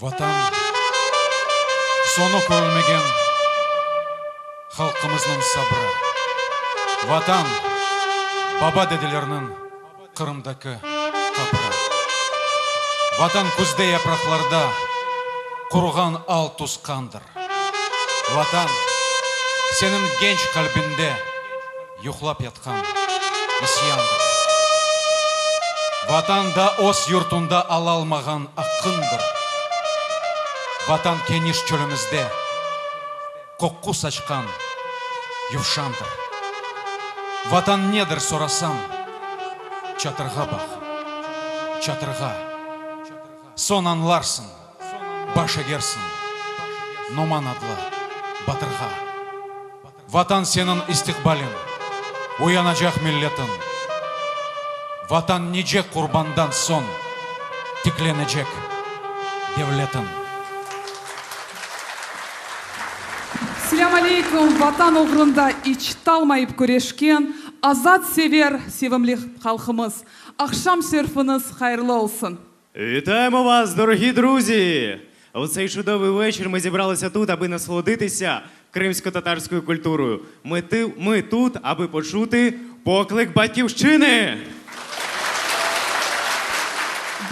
Vatan, soñu körülmegen halqımıznıñ sabrı. Vatan, baba-dedelerniñ Qırımdaki qabri. Vatan küzde yapraqlarda quruğan al tuz qandır. Vatan, seniñ genç qalbiñde yuqlap yatqan isyandır. Vatan da öz yurtunda alalmağan aqqıñdır. Vatan keniş çölümizde qoqu saçqan yuvşandır. Vatan nedir sorasam, çatırğa baq, çatırğa. Soñ añlarsıñ, baş egersiñ Noman adlı batırğa. Vatan seniñ istiqbaliñ, uyanacaq milletiñ. Vatan nice qurbandan soñ tiklenecek devletiñ. Selâm aleyküm, Vatan oğrunda iç talmayıp küreşken azatsever sevimli halqımız! Aqşam şerfiñiz hayırlı olsun! Вітаємо вас, дорогі друзі! У цей чудовий вечір ми зібралися тут, аби насолодитися кримсько-татарською культурою. Ми, ти, ми тут, аби почути поклик батьківщини.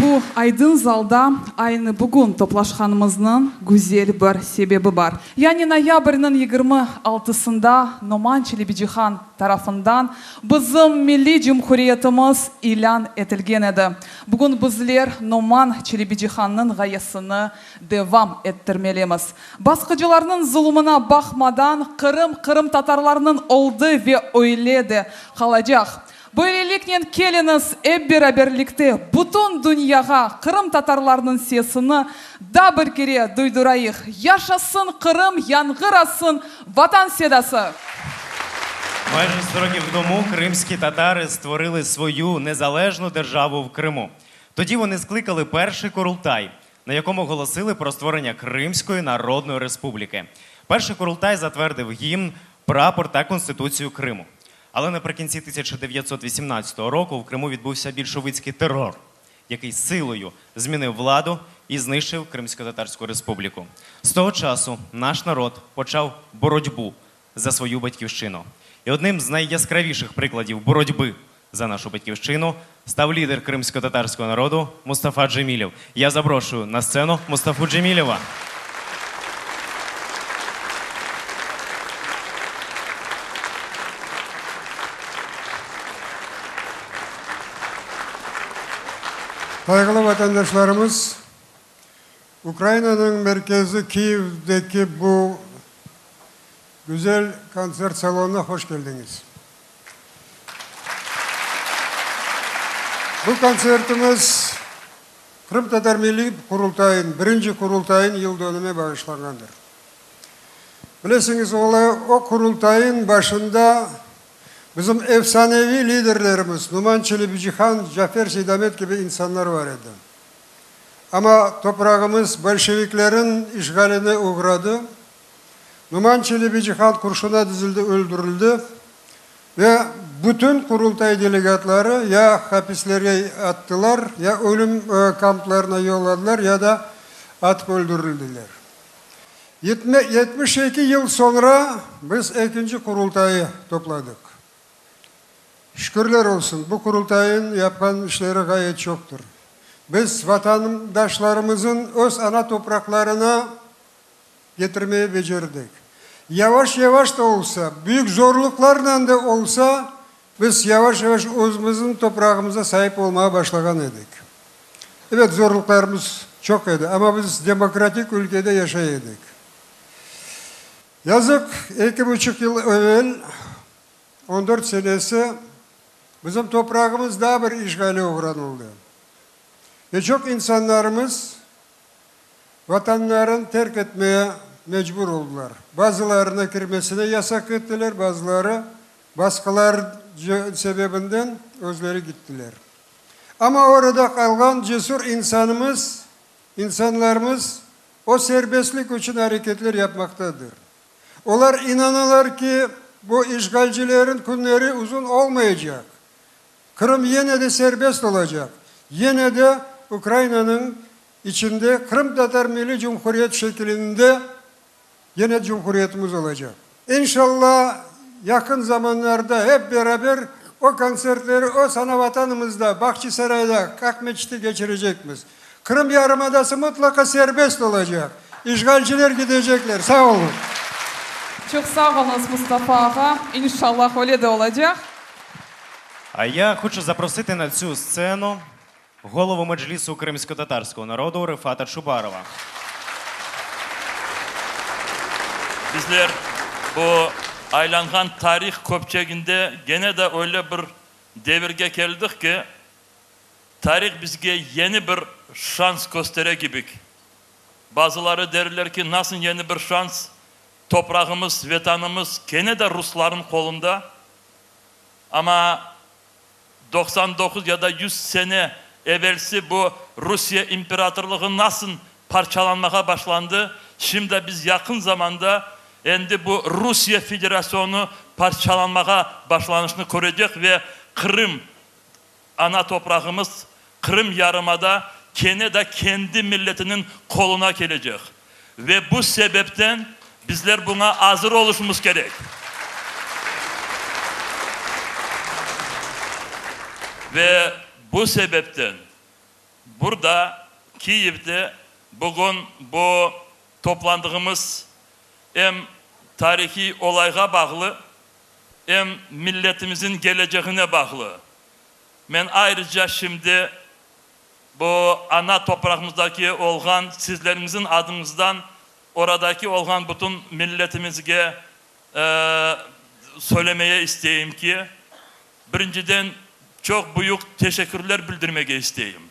Bu aydın zalda aynı bugün toplaşqanımıznıñ güzel bir sebebi bar. Yani noyabrniñ 26-sında Noman Çelebicihan tarafından bizim milliy cumhuriyetimiz ilân etilgen edi. Bugün bizler Noman Çelebicihannıñ ğayesini devam ettirmelimiz. Basqıcılarnıñ zulumına baqmadan, Qırım qırımtatarlarnıñ oldı ve öyle de qalacaq. Böyleliknen, keliñiz, ep beraberlikte bütün dünyağa qırımtatarlarnıñ sesini daa bir kere duydurayıq, Yaşasın Qırım, yañğırasın Vatan sedası! Майже 100 років тому кримські татари створили свою незалежну державу в Криму. Тоді вони скликали перший Курултай, на якому оголосили про створення Кримської Народної Республіки. Перший Курултай затвердив гімн, прапор та Конституцію Криму. Але наприкінці 1918 року в Криму відбувся більшовицький терор, який силою змінив владу і знищив Кримсько-Татарську Республіку. З того часу наш народ почав боротьбу за свою батьківщину. І одним з найяскравіших прикладів боротьби за нашу батьківщину став лідер кримсько-татарського народу Мустафа Джемілєв. Я запрошую на сцену Мустафу Джемілєва. Sayğılı vatandaşlarımız, Ukrainanıñ merkezi Kiyevdeki bu güzel kontsert salonına hoş keldiñiz. Bu kontsertimiz Qırımtatar Milliy Qurultayın, birinci Qurultayın yıldönüme bağışlanğandır. Bilesiñiz, o Qurultayın başında bizim efsaneviy liderlerimiz Numan Çelebicihan, Cafer Seydamet kibi insanlar bar edi. Amma toprağımız bolşeviklerin işğaline oğradı, Numan Çelebicihan qurşuna dizildi, öldürildi ve bütün Qurultay delegatları ya hapislerge attılar, ya ölüm kamplarına yolladılar, ya da atıp öldürildiler. 72 yıl soñra biz ekinci Qurultayı topladıq. Şükürler olsun, bu Qurultayın yapqan işleri ğayet çoqtır. Biz vatandaşlarımızın öz ana topraqlarına ketirmege becerdik. Yavaş-yavaş da olsa, büyük zorluqlarnen de olsa, biz yavaş-yavaş özümizniñ toprağımıza saip olmağa başlağan edik. Ebet, zorluqlarımız çoq edi, amma biz demokratik ülkede yaşay edik. Yazıq, eki buçuq yıl evel, 14 senesi, bizim toprağımız daa bir işğale oğranıldı ve çoq insanlarımız Vatanlarını terk etmeye mecbur oldılar. Bazılarına kirmesine yasaq ettiler, bazıları basqılar sebebinden özleri gittiler. Amma orada qalğan cesur insanımız, insanlarımız o serbestlik içün areketler yapmaqtadır. Olar inanalar ki, bu işğalcilerin künleri uzun olmaycaq. Qırım yene de serbest olacaq, yene de Ukrainanıñ. içinde Qırımtatar Milliy Cumhuriyet şekilinde yine cumhuriyetimiz olacaq. İnşallah, yaqın zamanlarda hep beraber o kontsertleri öz ana Vatanımızda, Bahçisarayda, Aqmeçitte keçirecekmiz. Qırım yarımadası mıtlaqa serbest olacaq. İşğalciler gidecekler. Sağ olun. Çoq sağ oluñız, Mustafa ağa. İnşallah, öyle de olacaq. А я хочу запросити на цю сцену голову Меджлісу кримськотатарського народу Рефата Чубарова. Bizler bu aylanğan tarih köpçeginde gene de öyle bir devirge keldik ki, tarih bizge yeni bir şans köstere kibik. Bazıları derler ki, nasıl yeni bir şans, toprağımız, Vetanımız kene de rusların qolunda, amma 99 ya da 100 sene evelsi bu Rusiye imperatorlığı nasıl parçalanmağa başlandı, şimdi biz yaqın zamanda endi bu Rusiye Federasyonu parçalanmağa başlanışını körecek ve Qırım, ana toprağımız, Qırım yarımada kene de kendi milletiniñ qoluna kelecek. Ve bu sebepten bizler buña azır oluşımız kerek. Ve bu sebepten burada, Kiyevde bugün bu toplandığımız em tarihiy olayğa bağlı, em milletimizin keleceğine bağlı. Men ayrıca şimdi bu ana toprağımızdaki olğan sizleriñizin adıñızdan oradaki olğan bütün milletimizge söylemeye isteyim ki, birinciden çoq büyük teşekkürler bildirmege isteyim.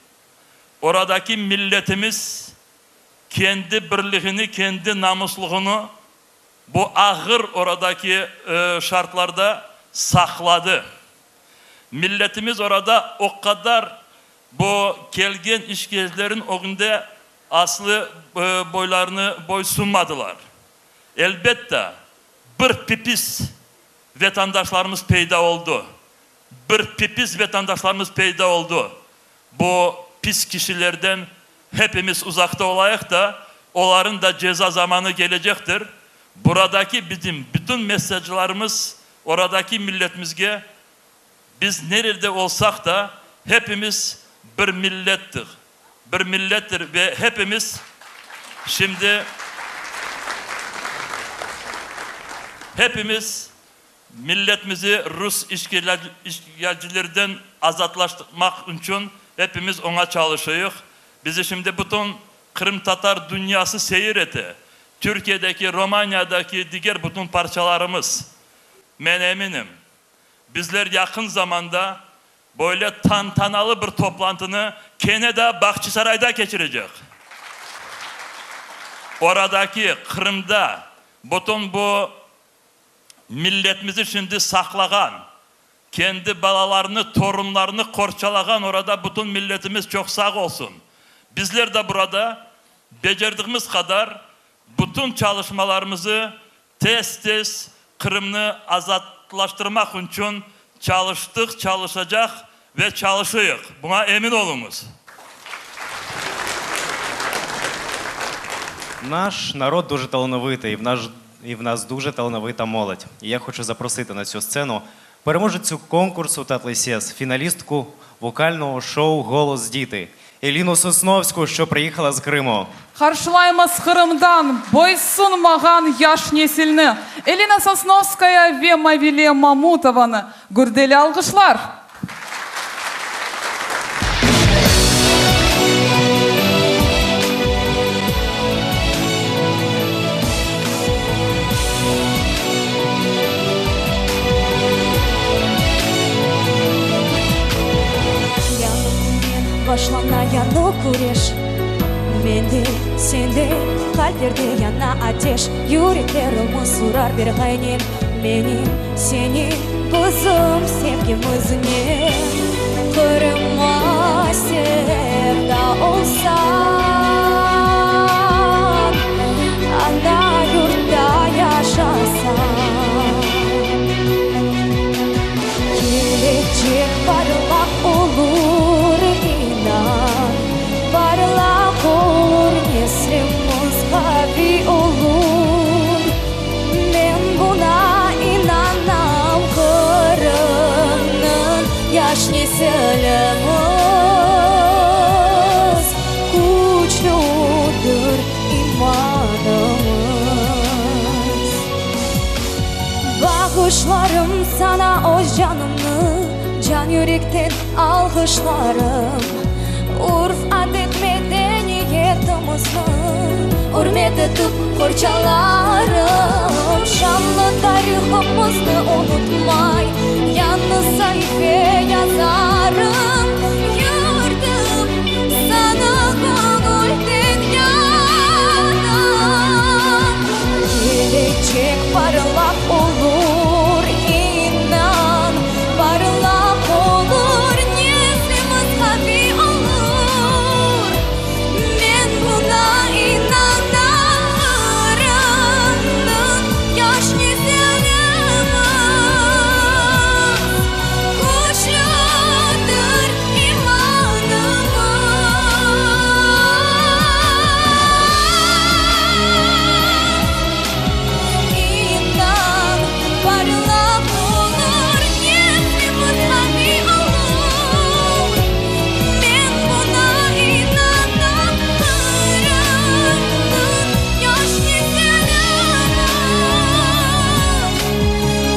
Oradaki milletimiz kendi birliğini, kendi namuslığını bu ağır oradaki şartlarda saqladı. Milletimiz orada o qadar bu kelgen işgecilerin ögünde aslı boylarını boysunmadılar. Elbette, bir pipis vetandaşlarımız peyda oldı. Bir pipis vetandaşlarımız peyda oldı. Bu pis kişilerden hepimiz uzaqta olayıq da, oların da ceza zamanı kelecektir. Buradaki bizim bütün mesajlarımız oradaki milletimizge, biz nerede olsaq da, hepimiz bir millettir, bir millettir ve hepimiz şimdi hepimiz milletimizi rus işgalcilerden azatlaştırmaq içün hepimiz oña çalışıyıq. Bizi şimdi bütün qırımtatar dünyası seyir ete. Türkiyedeki, Romaniyadaki diger bütün parçalarımız. Men eminim, bizler yaqın zamanda böyle tantanalı bir toplantını kene de Bahçisarayda keçirecek. Oradaki, Qırımda bütün bu milletimizi şimdi saqlağan, kendi balalarını, torunlarını qorçalağan orada bütün milletimiz çoq sağ olsun. Bizler de burada becerdigimiz qadar bütün çalışmalarımızı tez-tez Qırımnı azatlaştırmaq içün çalıştıq, çalışacaq ve çalışıyıq. Buña emin oluñız. Наш народ дуже талановитий, в наш, і в нас дуже талановита молодь. І я хочу запросити на цю сцену переможецю конкурсу Tatlı Ses, фіналістку вокального шоу Голос діти Еліну Сосновську, що приїхала з Криму. Qarşılaymız Qırımdan boysunmağan yaş nesilni, Elina Sosnovskaya ve Mavile Mamutovanı gürdeli alğışlar! Yañı künden başlana yañı küreş, Mende, sende, qalplerde yana ateş, Yüreklerimiz urar bir ğaynen, Menim, seniñ, bizim sevgimiznen. Qırımğa sevda olsañ, Ana yurtta yaşasañ. Kelecek parlaq olur, inan, parlaq olur. Nesilimiz, Küçlüdir imanımız. Bağışlarım saña öz canımnı, Can-yürekten alğışlarım. Urf-adet, medeniyetimizni Ürmet etip qorçalarım. Şanlı tarihımıznı unutmay, Yañı saife yazarım. Yurtum, saña göñülden yanam. Kelecek parlaq olur, inan, parlaq olur, Neslimiz qaviy olur, men buña inanam. Qırımnıñ yaş nesilimiz, küçlüdir imanımız. İnan, parlaq olur, neslimiz qaviy olur, men buña inanam. Qırımnıñ yaş nesilimiz,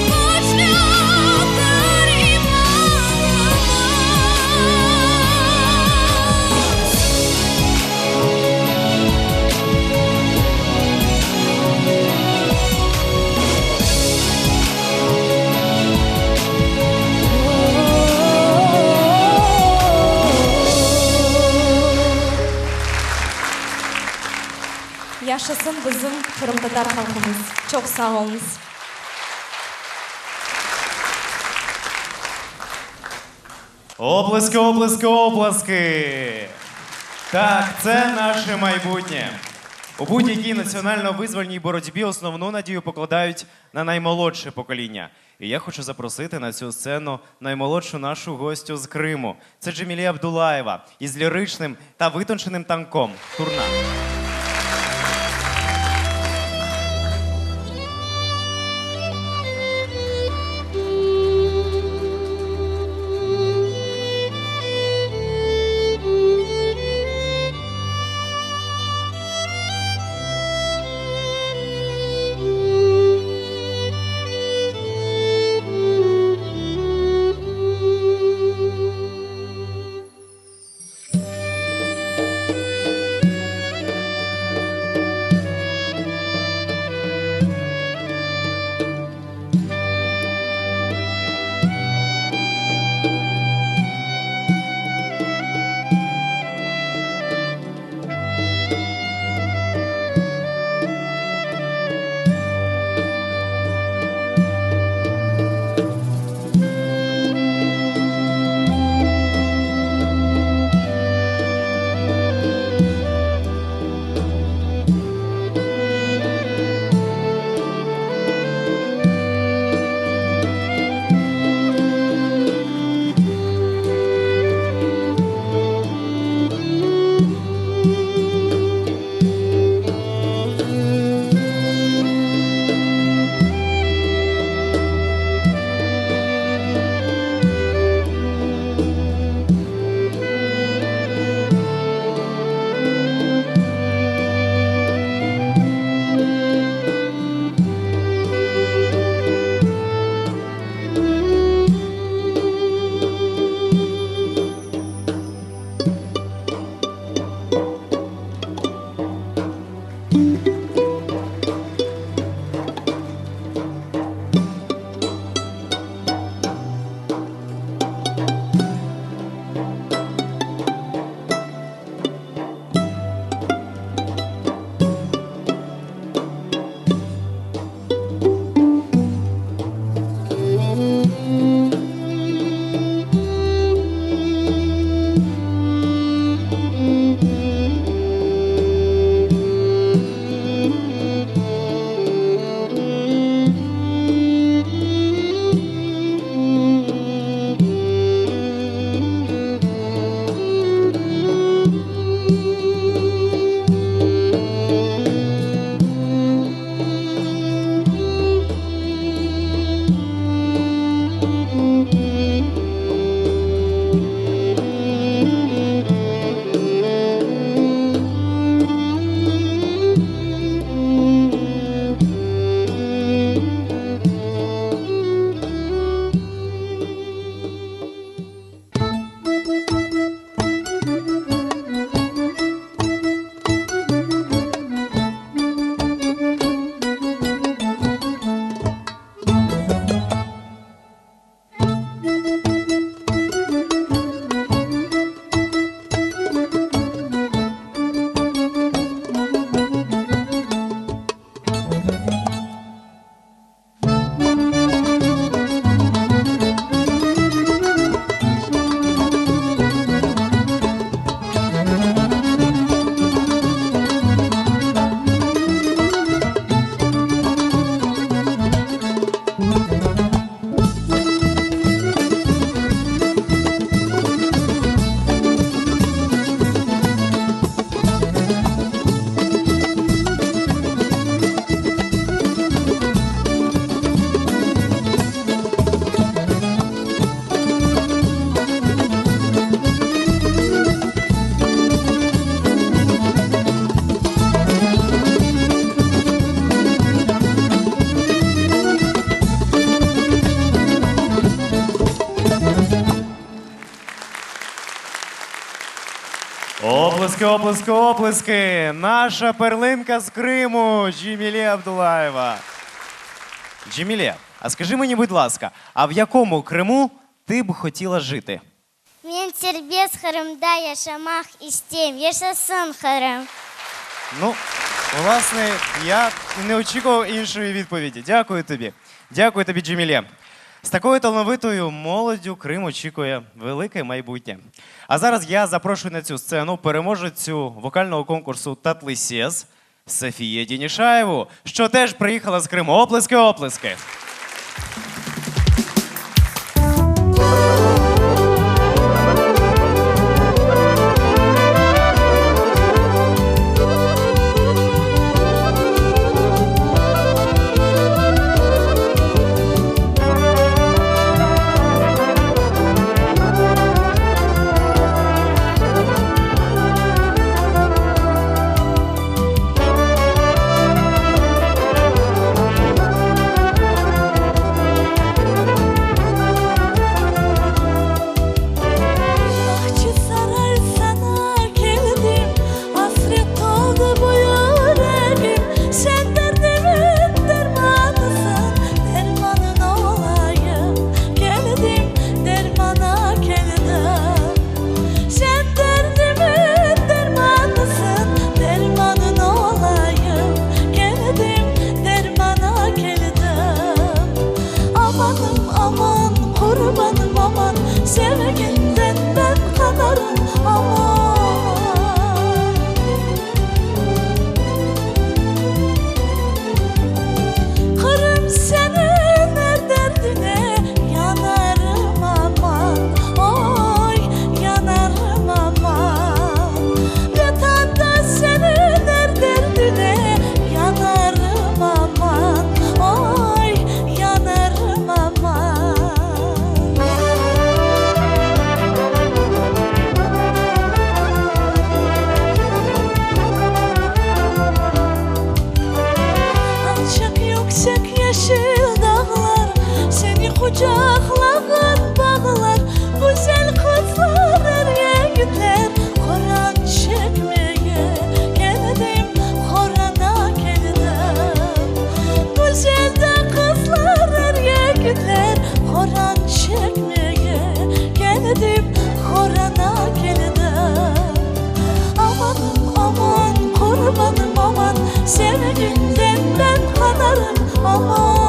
küçlüdir imanımız. Yaşasın bizim qırımtatar halqımız! Çoq sağ oluñız! Оплески, оплески, оплески! Так, це наше майбутнє. У будь-якій національно-визвольній боротьбі основну надію покладають на наймолодше покоління. І я хочу запросити на цю сцену наймолодшу нашу гостю з Криму. Це Джемілія Абдулаєва із ліричним та витонченим танком Турна. Оплески, оплески, оплески! Наша перлинка з Криму Джемілє Абдулаєва. Джемілє, а скажи мені, будь ласка, а в якому Криму ти б хотіла жити? Men serbest Qırımda yaşamaq isteyim. Yaşasın Qırım! Ну, власне, я не очікував іншої відповіді. Дякую тобі. Дякую тобі, Джемілє. З такою талановитою молоддю Крим очікує велике майбутнє. А зараз я запрошую на цю сцену переможецю вокального конкурсу Татлисєс Софію Дінішаєву, що теж приїхала з Криму. Оплески, оплески. Bahçesaray sana keldim, Asret qaldı bu yüregim. Sen derdimin dermanısın, Dermanın olayım. Keldim, dermana keldim. Sen derdimin dermanısın, Dermanın olayım. Keldim, dermana keldim. Amanım aman, qurbanım aman, Sevginden ben qanarım aman. Qırım seniñ er derdine yanarım aman, oy, yanarım aman. Vatanda seniñ er derdine yanarım aman, oy, yanarım aman. Alçaq yüksek yeşil dağlar, Seni quçaqlağan bağlar, Güzel qızlar, er yigitler, Horan çekmege keldim, horana keldim. Güzel de qızlar, er yigitler, Horan çekmege keldim, horana keldim. Amanım aman, qurbanım aman, Sevginden ben qanarım aman.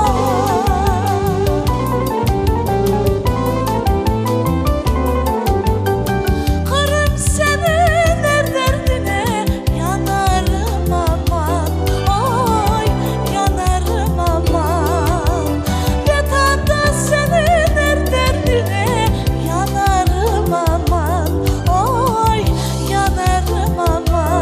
Qırım seniñ er derdine yanarım aman, oy, yanarım aman. Vatanda seniñ er derdine yanarım aman, oy, yanarım aman.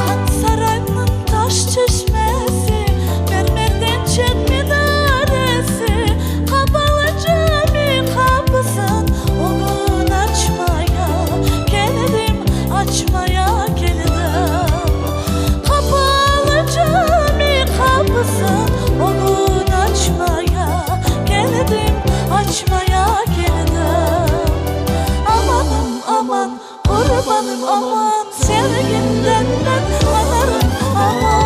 Han saraynıñ taş çeşmesi, Mermerden çet minaresi, Qapalı cami qapısın ögün açmaya keldim, açmaya keldim. Qapalı cami qapısın ögün açmaya keldim, açmaya keldim. Amanım aman, qurbanım aman, Sevginden ben qanarım aman.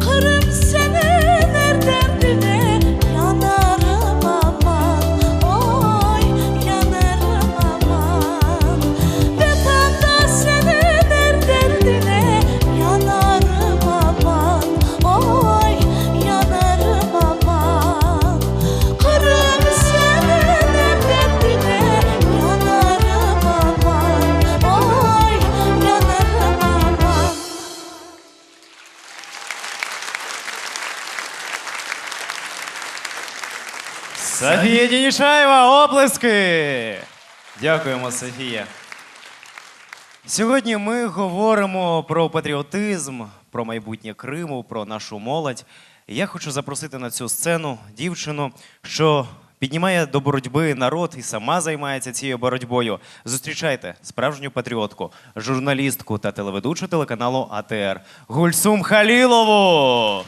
Qırım seniñ er derdine yanarım aman, oy, yanarım aman. Vatanda seniñ er derdine yanarım aman, oy, yanarım aman. Qırım seniñ er derdine. Софія Дінішаєва, оплески! Дякуємо, Софія. Сьогодні ми говоримо про патріотизм, про майбутнє Криму, про нашу молодь. І Я хочу запросити на цю сцену дівчину, що піднімає до боротьби народ і сама займається цією боротьбою. Зустрічайте справжню патріотку, журналістку та телеведучу телеканалу АТР Гульсум Халілову.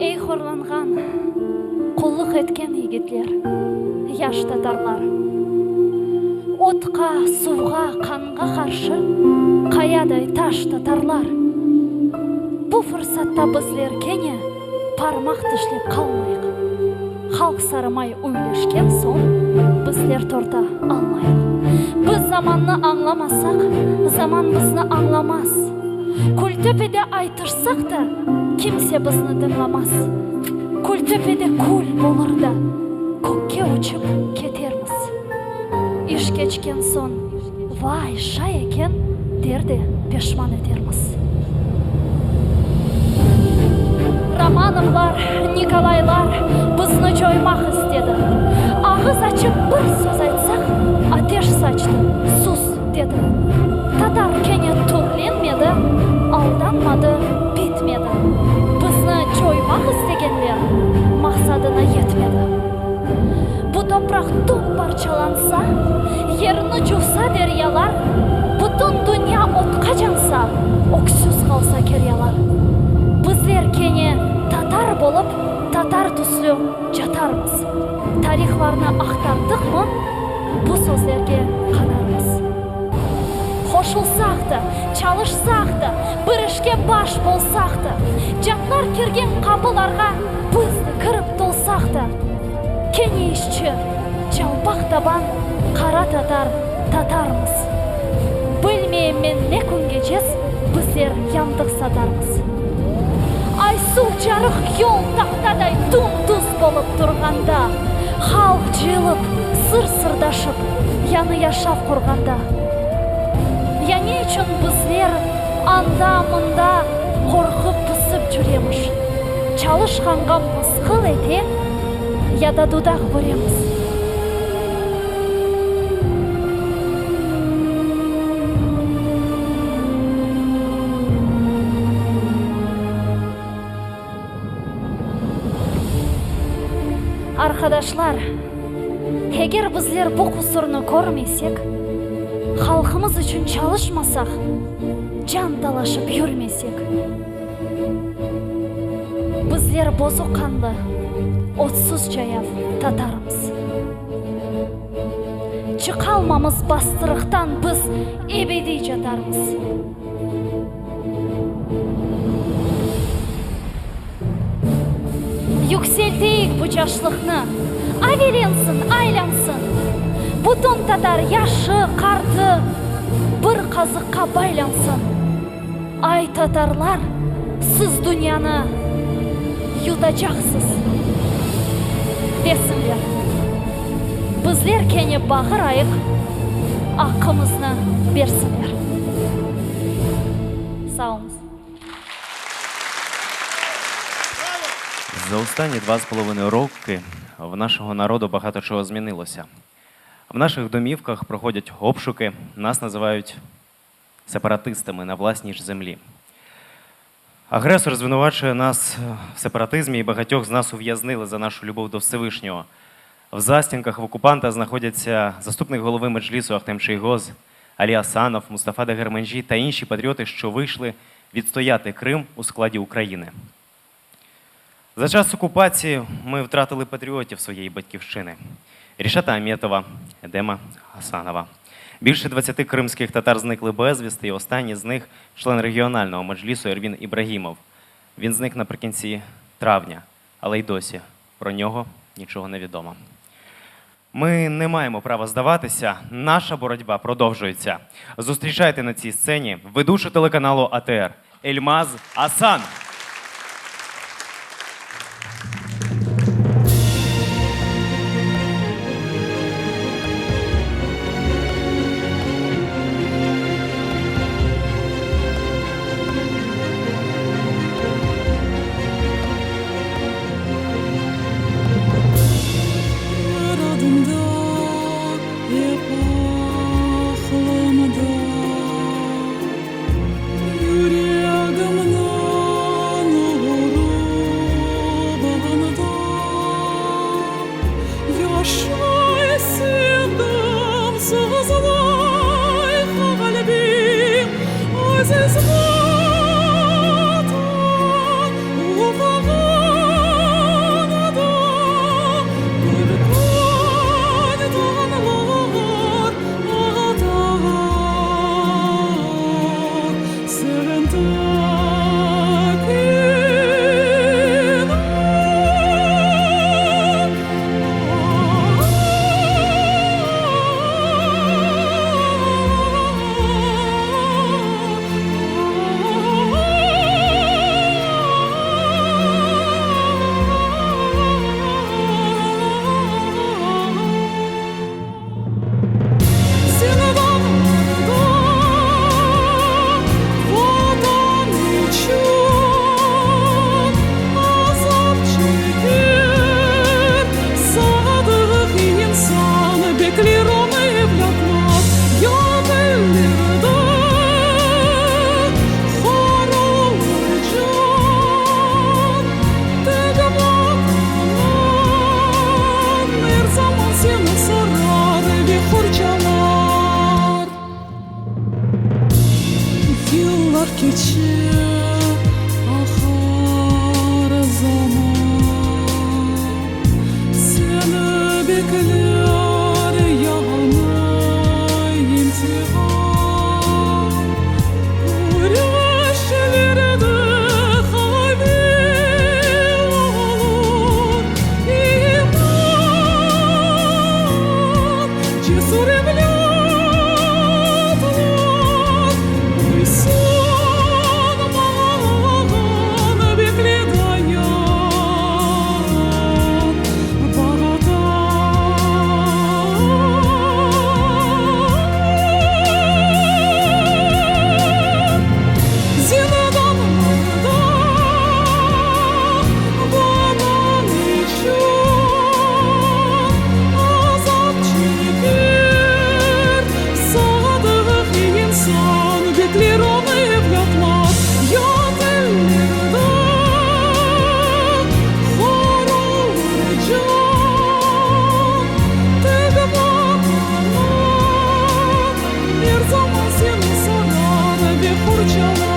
Ey horlanğan, qullıq etken yigitler, yaş tatarlar! Otqa, suvğa, qanğa qarşı qayaday taş tatarlar! Bu fırsatta bizler kene parmaq tişlep qalmayıq, Halq sarımay üyleşken soñ bizler torta almayıq. Biz zamannı añlamasaq, zaman bizni añlamaz. Kültöpede aytışsaq da, kimse bizni dıñlamaz. Kültöpede kül bolır da, kökke uçıp ketermiz. İş keçken soñ, vay, şay eken, der de peşman etermiz. Romanovlar, Nikolaylar bizni coymaq istedi. Ağız açıp bir söz aytsaq, ateş saçtı, sus, dedi. Tatar kene türlenmedi, aldanmadı, bitmedi. Bizni coymaq istegenler maqsadına yetmedi. Bu topraq tüm parçalansa, Yerni cuvsa deryalar, Bütün dünya otqa cansa, Öksüz qalsa keryalar. Bizler kene tatar bolıp, Tatar tüslü catarmız. Tarihlarnı aqtardıqmı, Bu sözlerge qanarmız. Qoşulsaq da, çalışsaq da, Bir işke baş bolsaq da, Catlar kirgen qapılarğa Biz de kirip tolsaq da, Kene işçi, çalpaq taban Qara tatar, tatarmız. Bilmeyim men ne küngecez Bizler yandıq satarmız. Aysuv carıq yol tahtaday Dum-duz bolıp turğanda, Halq cıyılıp, sır-sırdaşıp, Yañı yaşav qurğanda. Ya ne içün bizler anda-mında Qorqıp-pısıp cüremiş, Çalışqanğa mısqıl ete Ya da dudaq büremiz? Arqadaşlar, eger bizler bu qusurnı körmesek, halqımız içün çalışmasaq, can talaşıp yürmesek, bizler bozuq qanlı, otsuz cayav tatarmız. Çıqalmamız bastırıqtan biz ebediy catarmız. Yükselteyik bu caşlıqnı, avelensin, aylansın. Bütün tatar yaşı, qartı bir qazıqqa baylansın. Ay, tatarlar, siz dünyanı yutacaqsız, desinler. Bizler kene bağırayıq, aqqımıznı bersinler. Sağ oluñız. За останні два з половиною роки в нашого народу багато чого змінилося. В наших домівках проходять обшуки, нас називають сепаратистами на власній ж землі. Агресор звинувачує нас в сепаратизмі і багатьох з нас ув'язнили за нашу любов до Всевишнього. В застінках в окупанта знаходяться заступник голови Меджлісу Ахтем Чийгоз, Алі Асанов, Мустафа Дегерменджі та інші патріоти, що вийшли відстояти Крим у складі України. За час окупації ми втратили патріотів своєї батьківщини Рішата Аметова, Едема Гасанова. Більше 20 кримських татар зникли безвісти, і останній з них член регіонального меджлісу Ервін Ібрагімов. Він зник наприкінці травня, але й досі про нього нічого не відомо. Ми не маємо права здаватися. Наша боротьба продовжується. Зустрічайте на цій сцені ведучу телеканалу АТР Ельмаз Асан. Aziz Vatan, ufağında Külkün dağlar atar, Sen tek inan. Zindanlarda Vatan içün azap çeker sadıq insan, Bekler onı evlâtlar, yat ellerde hor olur can. Tek Vatanıñ er zaman seni sarar ve qorçalar. Yıllar keçe, aqar zaman, Seni bekler yañı imtian. Küreşlerde qaviy olur iman, Cesur evlâtlar boysunmağan bekle dayan, Vatan. Zindanlarda Vatan içün azap çeker sadıq insan, Bekler onı evlâtlar, yat ellerde hor olur can. Tek Vatanıñ er zaman seni sarar ve qorçalar.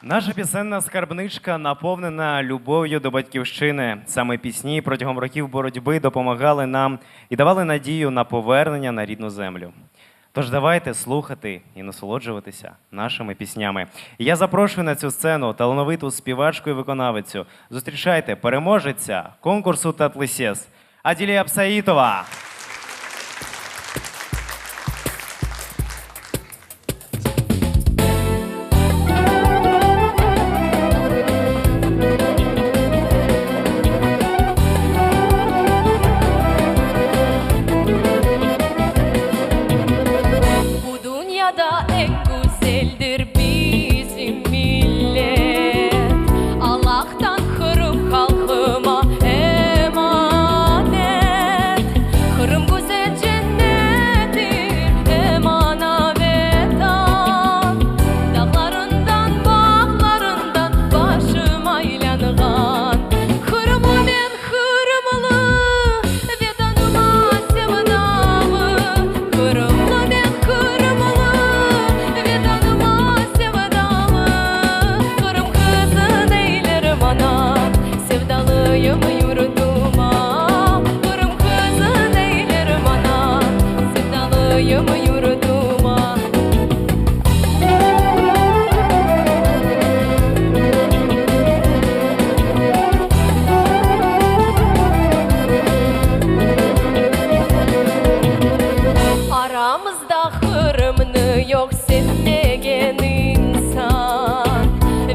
Наша пісенна скарбничка наповнена любов'ю до батьківщини. Саме пісні протягом років боротьби допомагали нам і давали надію на повернення на рідну землю. Тож давайте слухати і насолоджуватися нашими піснями. І Я запрошую на цю сцену талановиту співачку і виконавицю. Зустрічайте переможеця конкурсу Tatlı Ses Аділія Абсаїтова. Bu dünyada eñ güzeldir bizim millet. Allahtan Qırım halqıma emanet.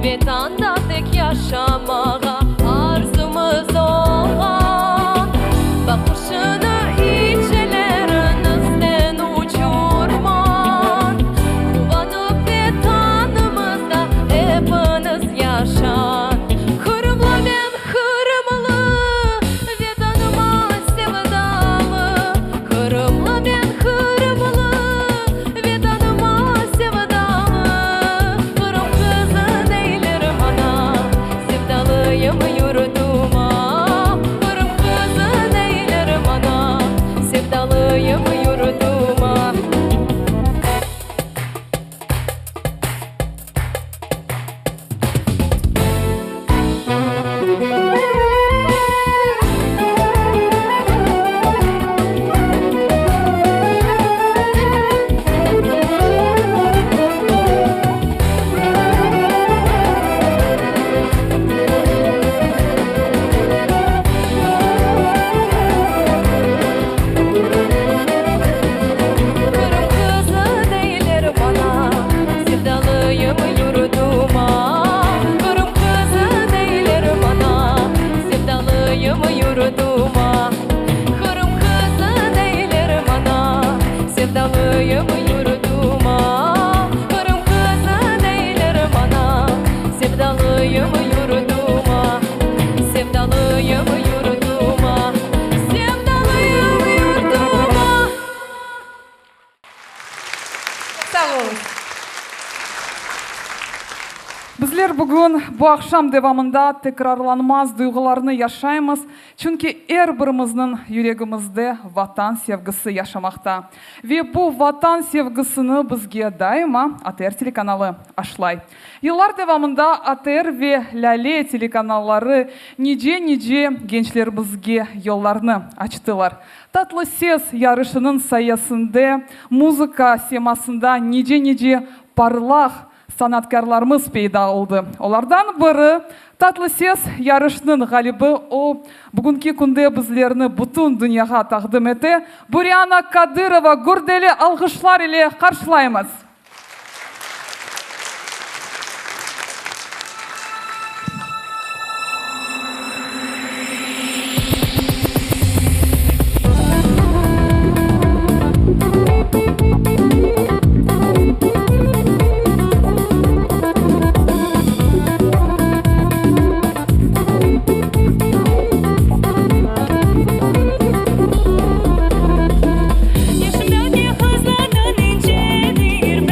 Vetanda tek yaşamağa arzumız olğan. Baqışını iç elleriñizden uçurman. Quvanıp Vetanımızda epiñiz yaşañ. Qırımlı men, qırımlı, Vetanıma sevdalı. Qırımlı men, qırımlı, Vetanıma sevdalı. Qırım qızı deyler maña, Sevdalıyım yurduma. Qırım qızı deyler maña, Sevdalıyım yurduma. Qırım qızı deyler maña, Sevdalıyım yurduma. Qırım qızı deyler maña, Sevdalıyım yurduma. Qırım qızı deyler maña, Sevdalıyım yurduma. Qırım qızı deyler maña, Sevdalıyım yurduma. Sevdalıyım yurduma. Sevdalıyım yurduma. Sağ oluñız. Bizler bugün bu aqşam devamında tekrarlanmaz duyğularnı yaşaymız, çünki er birimizniñ yüregimizde Vatan sevgisi yaşamaqta. Ve bu Vatan sevgisini bizge daima ATR telekanalı aşlay. Yıllar devamında ATR ve Lâle telekanalları nice-nice gençlerimizge yollarnı açtılar. Tatlı ses yarışınıñ sayesinde muzıka semasında nice-nice parlaq sanatkârlarımız peyda oldı. Olardan biri, Tatlı ses yarışınıñ ğalibi, o, bugünki künde bizlerni bütün dünyağa taqdim ete, Buryana Kadırova gürdeli alğışlar ile qarşılaymız. Yaşımdaki qızlardan incedir.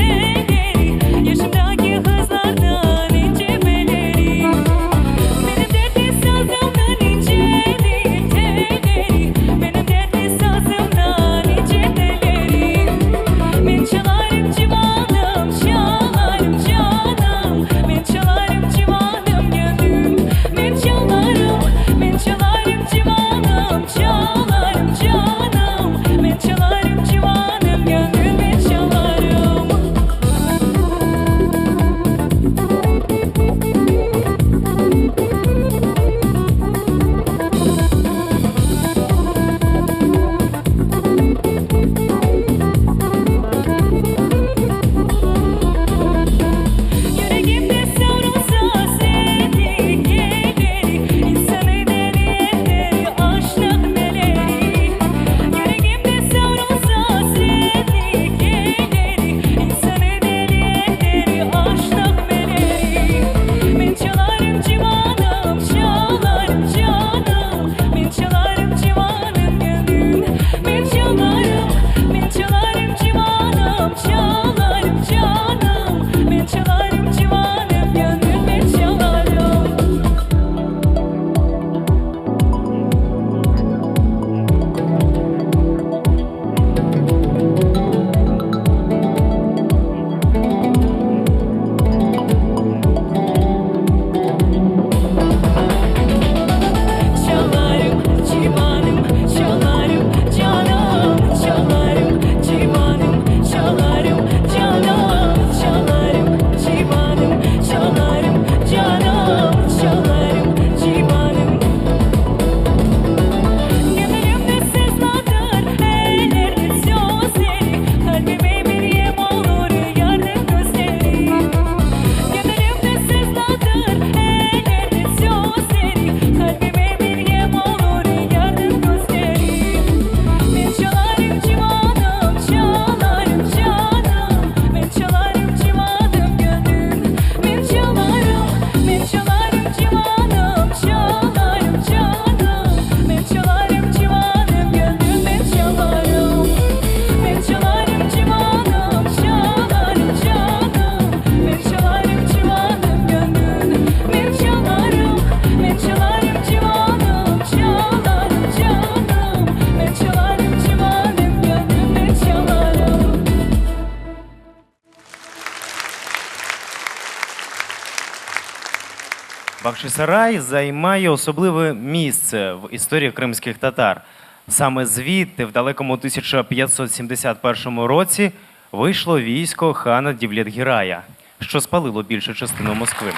Бахчисарай займає особливе місце в історії кримських татар. Саме звідти, в далекому 1571 році, вийшло військо хана Дівлет-Гірая, що спалило більшу частину Москви.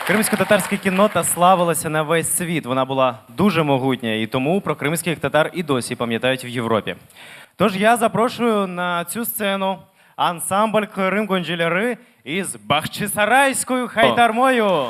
Кримсько-татарська кіннота славилася на весь світ. Вона була дуже могутня, і тому про кримських татар і досі пам'ятають в Європі. Тож я запрошую на цю сцену ансамбль Крим Гонджіляри із Бахчисарайською хайтармою.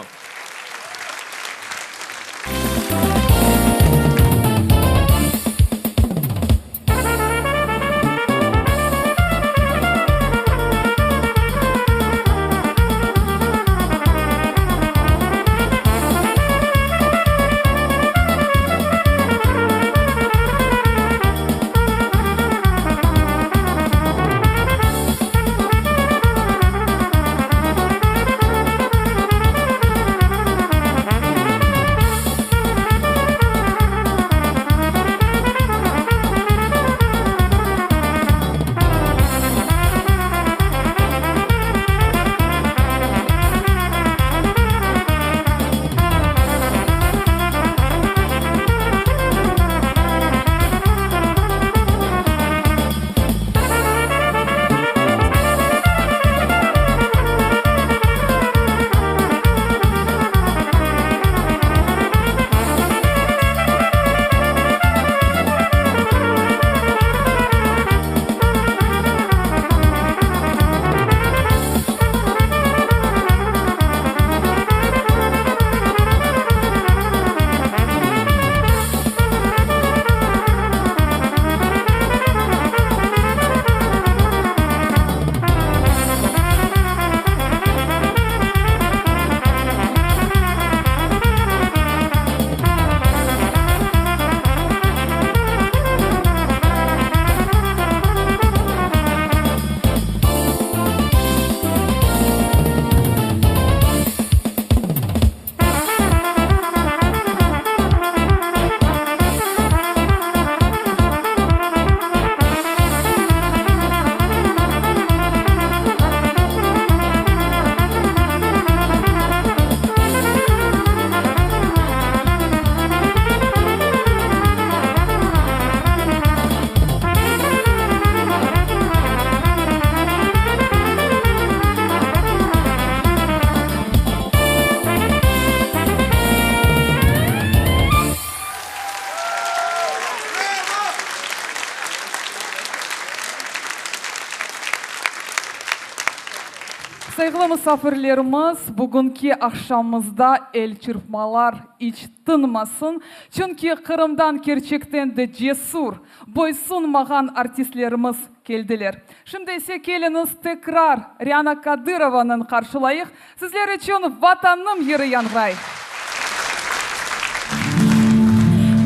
Sayğılı musafirlerimiz, bugünki aqşamımızda elçırpmalar iç tınmasın, çünki Qırımdan kerçekten de cesur, boysunmağan artistlerimiz keldiler. Şimdi ise keliñiz tekrar Riana Kadırovanıñ qarşılayıq, sizler içün Vatanım yırı yañğıray.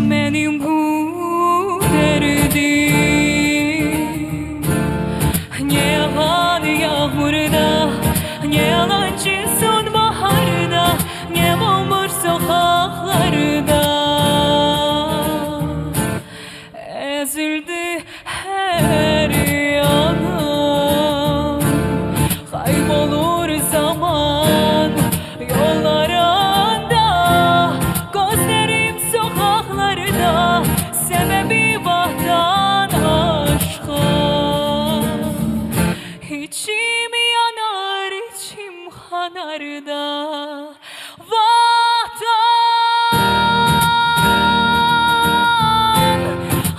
Menim bu derdim ne yağan yağmurda, ne yalancı sonbaharda, ne bomboş soqaqlarda. Ezildi her yanım, Kaybolur zaman yollarında, Gözlerim sokaklarda, Sebebi vatan aşkı. İçim yanar, içim kanar da, Vatan,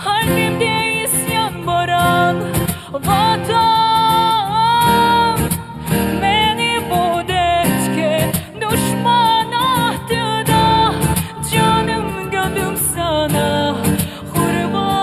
kalbimde isyan boran, Vatan, meni bu dertke duşman attı da, Canım gönlüm sana qurban.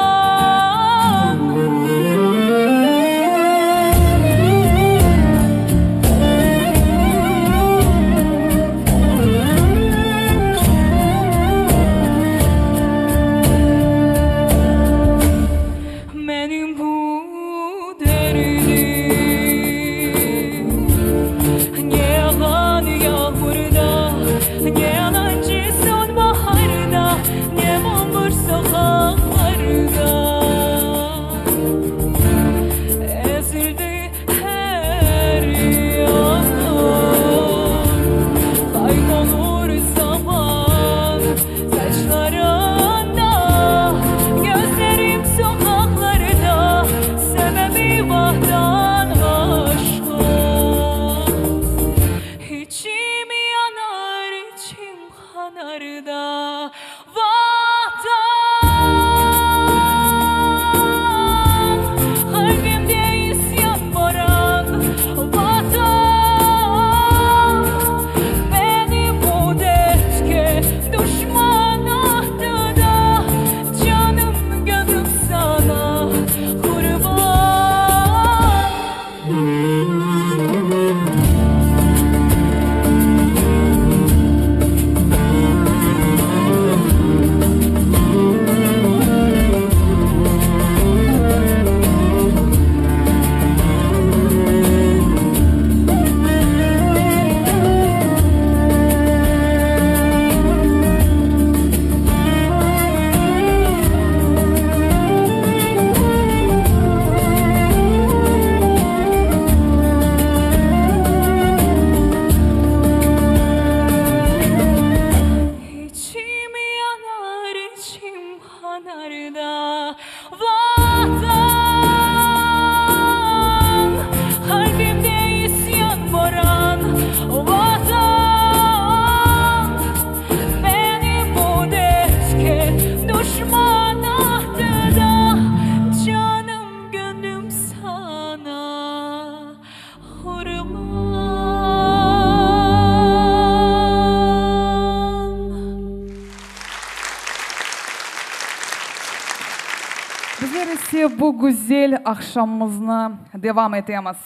Ve bu güzel aqşamımıznı devam etemiz.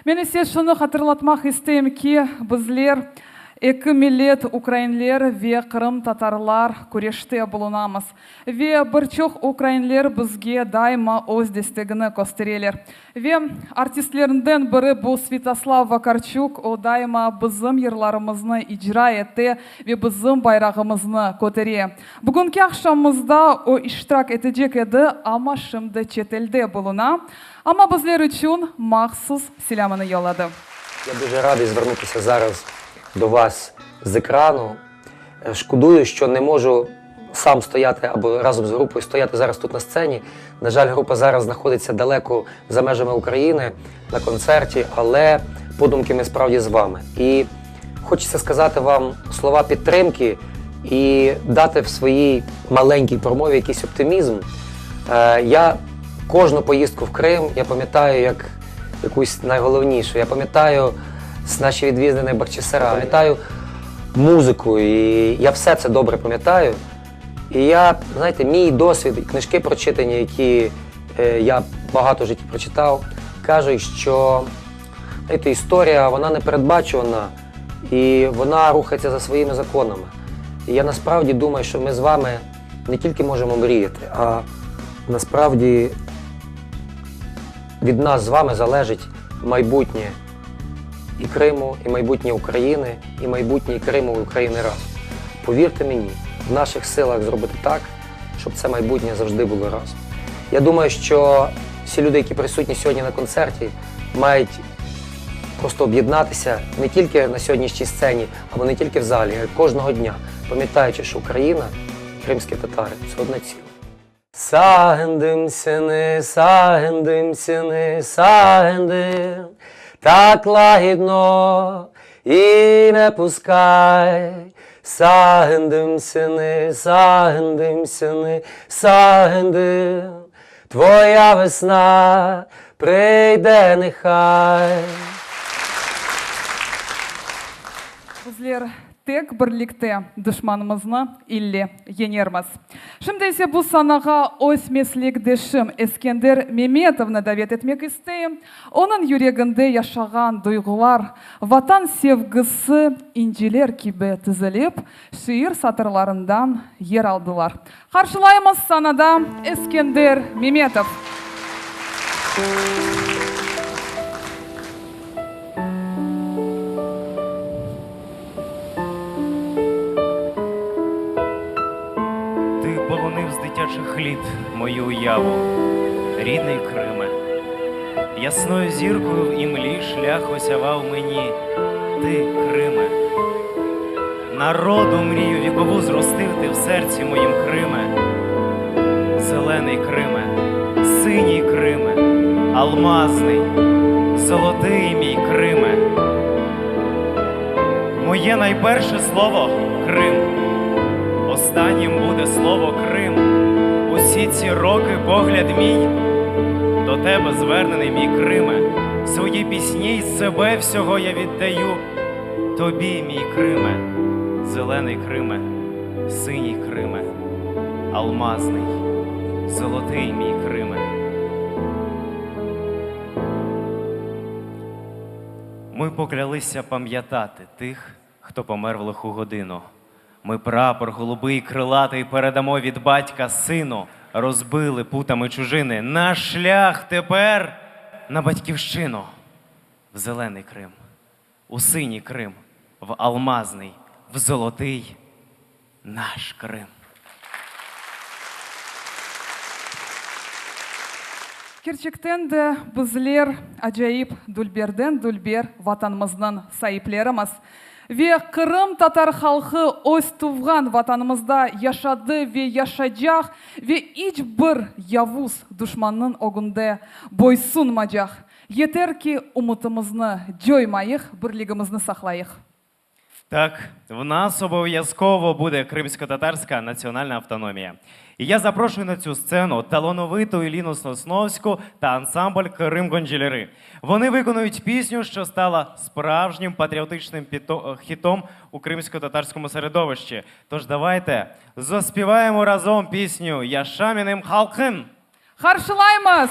Men ise şunı hatırlatmaq isteyim ki, bizler, eki millet, ukrainler ve qırımtatarlar, küreşte bulunamız. Ve bir çoq ukrainler bizge daima öz destegini köstereler. Ve artistlerinden biri bu Svâtoslav Vakarçuk, o daima bizim yırlarımıznı icra ete ve bizim bayrağımıznı kötere. Bugünki aqşamımızda o iştirak etecek edi, amma şimdi çetelde buluna. Amma bizler içün mahsus selâmını yolladı. Я дуже радий звернутися зараз до вас з екрану. Шкодую, що не можу сам стояти або разом з групою стояти зараз тут на сцені. На жаль, група зараз знаходиться далеко за межами України на концерті, але подумки ми справді з вами. І хочеться сказати вам слова підтримки і дати в своїй маленькій промові якийсь оптимізм. Е, Я кожну поїздку в Крим я пам'ятаю як якусь найголовнішу. Я пам'ятаю наші відвідини Бахчисара, пам'ятаю музику, і я все це добре пам'ятаю. І я, знаєте, мій досвід, і книжки прочитані, які е, я багато в житті прочитав, кажуть, що знаєте, історія вона не передбачувана і вона рухається за своїми законами. І я насправді думаю, що ми з вами не тільки можемо мріяти, а насправді від нас з вами залежить майбутнє і Криму, і майбутнє України, і майбутнє і Криму і України разом. Повірте мені, в наших силах зробити так, щоб це майбутнє завжди було разом. Я думаю, що всі люди, які присутні сьогодні на концерті, мають просто об'єднатися не тільки на сьогоднішній сцені, або не тільки в залі, а й кожного дня, пам'ятаючи, що Україна, кримські татари це одне ціле. Sağındım seni, sağındım seni, sağındım, так лагідно і не пускай. Sağındım seni, sağındım seni, sağındım, твоя весна прийде нехай. Bizler tek birlikte duşmanımıznı ille yeñermiz. Şimdi ise bu sanağa öz meslekdeşim Eskender Memetovnı davet etmek isteyim. Onıñ yüreginde yaşağan duyğular, Vatan sevgisi inciler kibi tizilip, şiir satırlarından yer aldılar. Qarşılaymız sanada Eskender Memetov. Ти полонив з дитячих літ мою уяву, рідний Криме. Ясною зіркою в імлі шлях осявав мені ти, Криме. Народу мрію вікову зростив ти в серці моїм Криме. Зелений Криме, синій Криме, алмазний, золотий мій Криме. Моє найперше слово Крим. Останнім буде слово Крим. Усі ці роки погляд мій до тебе звернений, мій Криме. Свої пісні й себе всього я віддаю тобі, мій Криме, зелений Криме, синій Криме, алмазний, золотий мій Криме. Ми поклялися пам'ятати тих, хто помер в лиху годину. Ми прапор голубий крилатий передамо від батька сину. Розбили путами чужини. Наш шлях тепер на батьківщину. В зелений Крим, у синій Крим, в алмазний, в золотий наш Крим. Kerçekten de bizler acayip dülberden dülber Vatanımıznıñ saiplerimiz. Ve qırımtatar halqı öz tuvğan Vatanımızda yaşadı ve yaşaycaq ve iç bir yavuz duşmannıñ ögünde boysunmacaq. Yeter ki, ümütimizni coymayıq, birligimizni saqlayıq. Так, в нас обов'язково буде кримсько-татарська національна автономія. І я запрошую на цю сцену талановиту Еліну Сосновську та ансамбль Крим Гонджелери. Вони виконують пісню, що стала справжнім патріотичним піто- хітом у кримсько-татарському середовищі. Тож давайте заспіваємо разом пісню Yaşa menim halqım. Qarşılaymız!